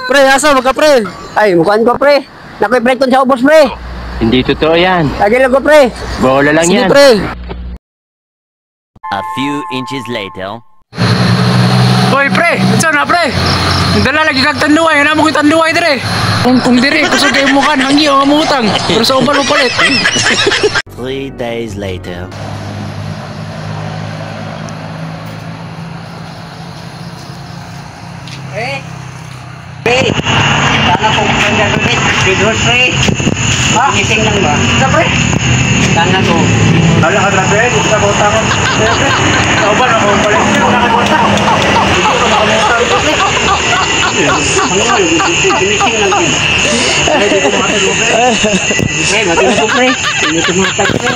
Pre, asa magka pre? Ay, mukuan ko pre. Nakoy pre sa ubos pre. Hindi totoo yan. Lagi lang ko pre. Bola lang Sige yan. pre. A few inches later. Hoy pre, unsa na pre? Dala lagi kag tanduay, ana mo tanduay dire. Kung dire kusog kay mukan hangi ang among utang. Pero sa uban mo palit. 3 days later. Pre. Pre. Sana kung kanya ulit. Red horse pre. Ha? Gising lang ba? Sa pre? Sana ko. Wala ka grabe, gusto ko takot. Sa uban ako palit. Wala ka kota. Ano, ginising lang yun. Pre, matulog ko pre. Hindi tumatag pre.